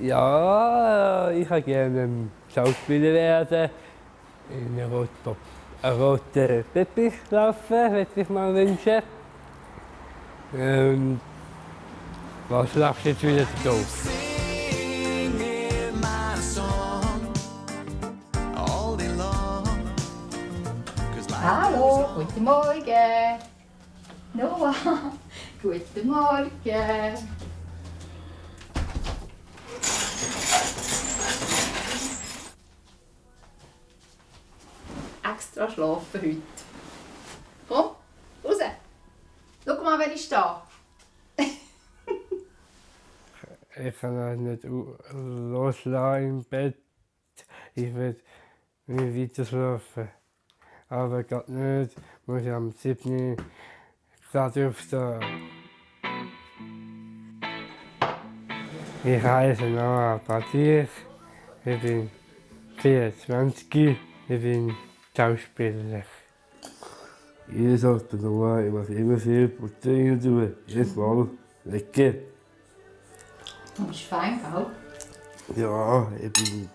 Ja, ich würde gerne Schauspieler werden. In einem roten Teppich laufen, würde ich mal wünschen. Was lachst du jetzt wieder doof? Hallo, guten Morgen. Noah, guten Morgen. Extra schlafen heute. Komm, raus. Schau mal, wer ist da. Ich kann euch nicht loslassen im Bett. Ich will weiter schlafen. Aber geht nicht. Muss ich am 7. gerade aufstehen. Ich heiße Noah Patrick. Ich bin 24. Ich bin Schauspieler. Jeder sagt Noah, ich mache immer viel Protein tun. Jedes Mal lecker. Du bist fein, gell? Ja, ich bin.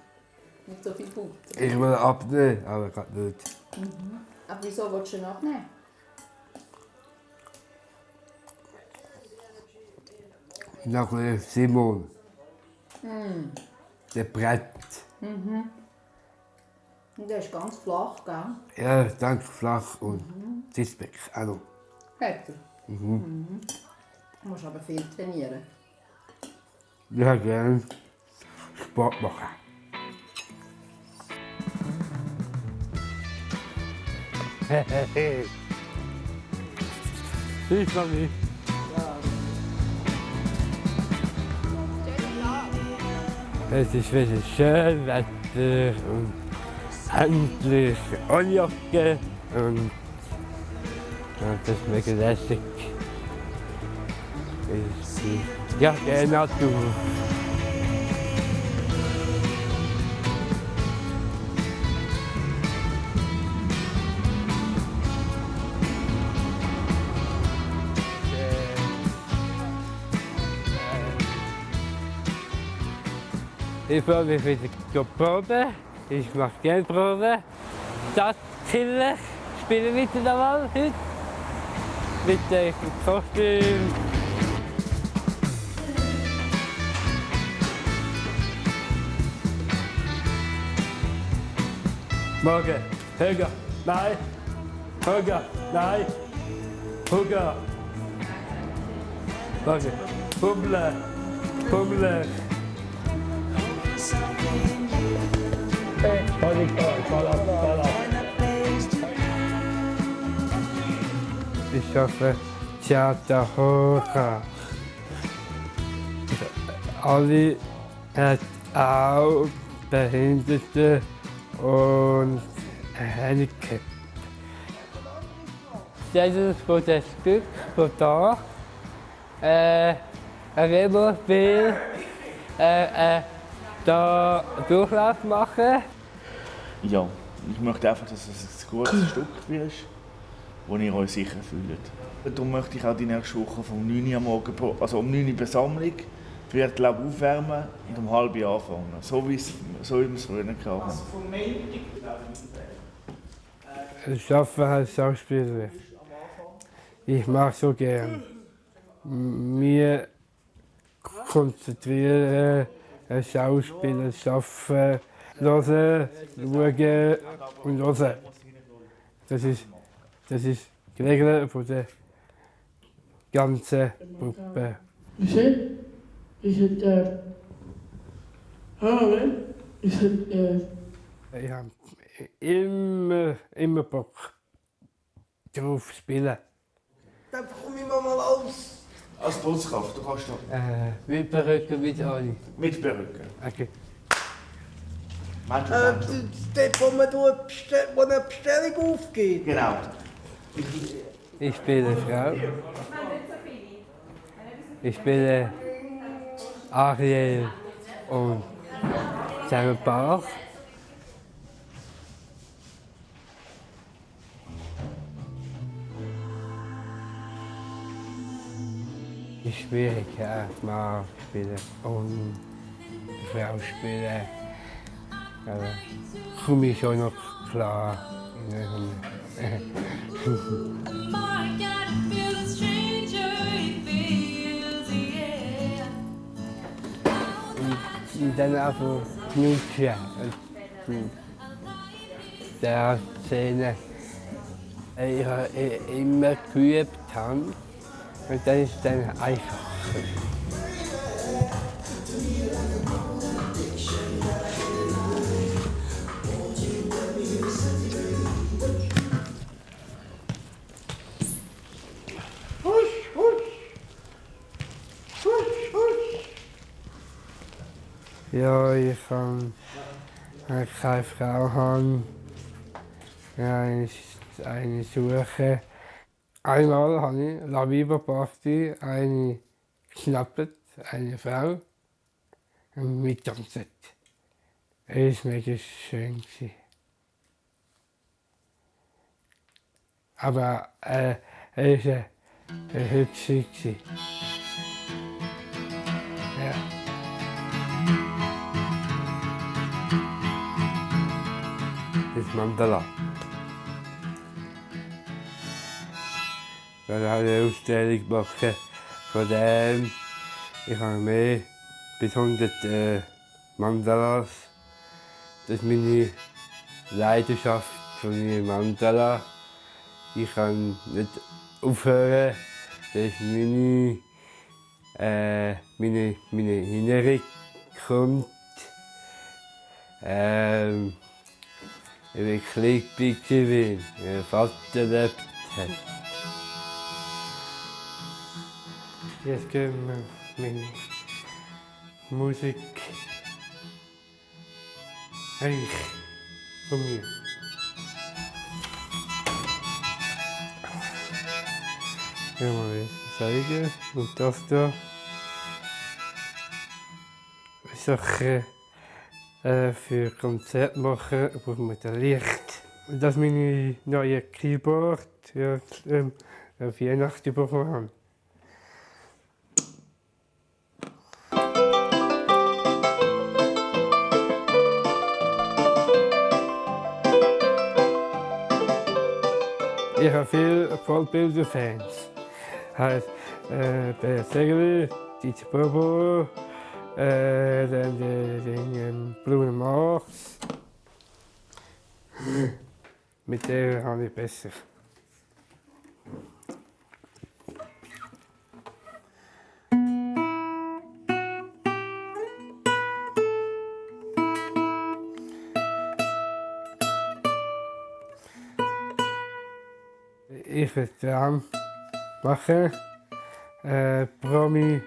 Nicht so viel Butter. Ich will abnehmen, aber gerade nicht. Aber wieso willst du nachnehmen? Noch ein Simon. Der Brett. Und der ist ganz flach, gell? Ja, ganz flach und Sixpack auch noch. Hat er? Du musst aber viel trainieren. Ja, gerne Sport machen. Siehst du nicht? Es ist wieder schön Wetter und endlich Anjacke und ja, das ist mega lässig. Ja, gerne Natur. Ich freue mich wieder zu proben. Ich mache gerne Proben. Stadtkiller spielen wieder einmal heute. Mit dem Kostüm. Morgen. Höger. Nein. Höger. Nein. Höger. Morgen. Pummle. Pummle. Ich hoffe, Theater Hora. Alle hat auch Behinderte und Handicap. Das ist für das Stück von da. Wenn man will, da Durchlauf machen. Ja, ich möchte einfach, dass es ein gutes Stück wird, wo ihr euch sicher fühlt. Darum möchte ich auch die nächste Woche vom 9 Uhr am Morgen, also um 9 Uhr Besammlung, Viertel aufwärmen und um halb anfangen. So wie wir es früher hatten. Also vom Montag? Ich arbeite als Schauspieler. Ich mache so gern. Wir konzentrieren, Schauspieler, arbeiten, hören, schauen und hören. Das ist die Regel von der ganzen Gruppe. Ich habe immer Bock drauf zu spielen. Dann komme ich mal aus. Als Putzkraft, du kannst da. Mit Perücke, mit alle. Mit Perücke. Okay. Dort, wo eine Bestellung aufgeht. Genau. Ich spiele Frau. Ich spiele Ariel und seinen Bauch. Ist schwierig, ja, mal spielen. Und Frau spielen. Komme ich schon noch klar. Und dann einfach knutschen. Der Szene. Ich habe immer geübt und dann ist es dann einfacher. Ja, ich kann keine Frau haben. Ja, eine suche. Einmal habe ich La Viva Party eine geschnappt, eine Frau, und mittanzt. Es war mega schön. Aber er war hübsch. Ja. Das ist Mandala. Dann habe ich eine Ausstellung gemacht von dem. Ich habe mehr bis 100 Mandalas. Das ist meine Leidenschaft für meine Mandala. Ich kann nicht aufhören. Das ist meine innere Kunst. Ich bin klein, mein Vater lebt hat. Jetzt gehen wir meine Musik eigentlich von mir. Ja, mal zeigen. Und das da Sachen für Konzerte machen, braucht man das Licht. Und das ist meine neue Keyboard, ja, auf Weihnachten bekommen habe. Ich habe viele Vollbilder-Fans. Heißt Per Segel, Dieter Bobo, dann den Bruno Mars. Mit der habe ich besser. Ich würde gerne machen, Promi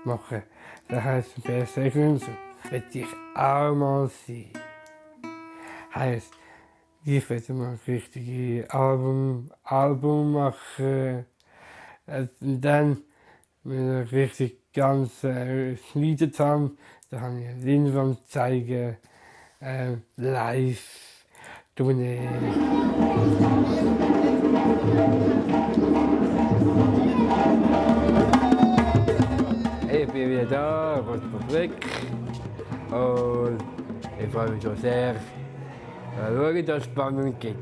machen. Das heisst, bei Segeln so will ich auch mal sein. Heisst, ich will mal ein richtiges Album machen. Und dann, wenn ich richtig ganz geschnitten habe, dann kann ich eine Leinwand zeigen, live, Tournee. Ich bin wieder da, Republik. Und ich freue mich schon sehr, schauen, dass es Spannung gibt.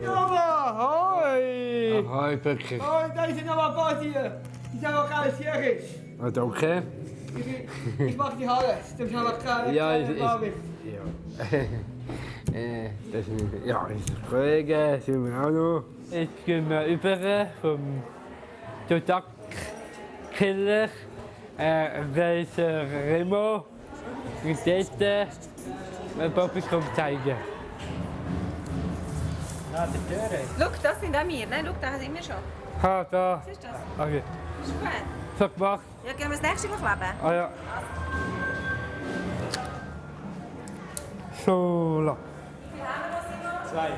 Java, hoi! Ahoi, Böcker. Hoi, da ist noch ein paar hier. Die sind aber ganz jährig. Ah, danke. Ich mach die Haare. Du bist aber keine Ja, kleine Barbie. Das ist ein Kollege, sind wir auch noch. Jetzt gehen wir über vom Todak-Killer, Reiser Remo, und dort ein Publikum zeigen. Schau, das sind auch wir. Nein, schau, da sind wir schon. Ha, da. Was ist das? Okay. Ist gut. So gemacht. Ja, gehen wir das nächste Mal kleben? Ah ja. So lang. Wie haben wir das immer? 2.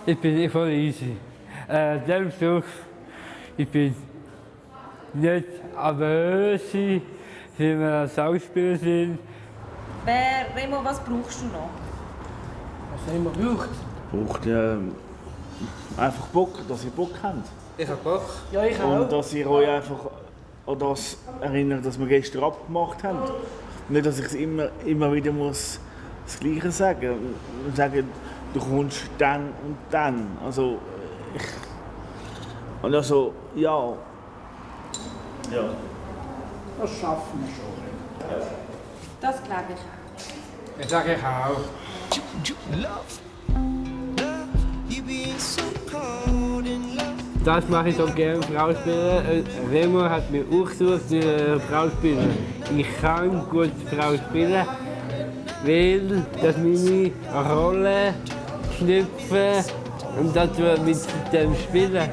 Ich bin voll easy. Der Besuch, ich bin nicht nervös, weil wir Schauspieler sind. Remo, was brauchst du noch? Was immer braucht. Braucht einfach Bock, dass ihr Bock habt. Ich hab Bock. Ja, ich Und auch. dass ihr euch einfach an das erinnern, das wir gestern abgemacht haben. Nicht, dass ich immer wieder muss das Gleiche sagen muss. Sagen, du kommst dann und dann. Also, ja. Ja. Das schaffen wir schon. Das glaube ich auch. Das sage ich auch. Das mache ich so gerne, Frau spielen. Remo hat mir auch gesucht, Frau spielen. Ich kann gut Frau spielen, weil das meine Rolle schlüpfen und das wir mit dem spielen.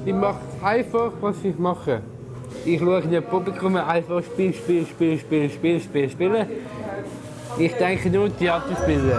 Ich mache einfach, was ich mache. Ich schaue in das Publikum einfach spielen. Ich denke nur Theater spielen.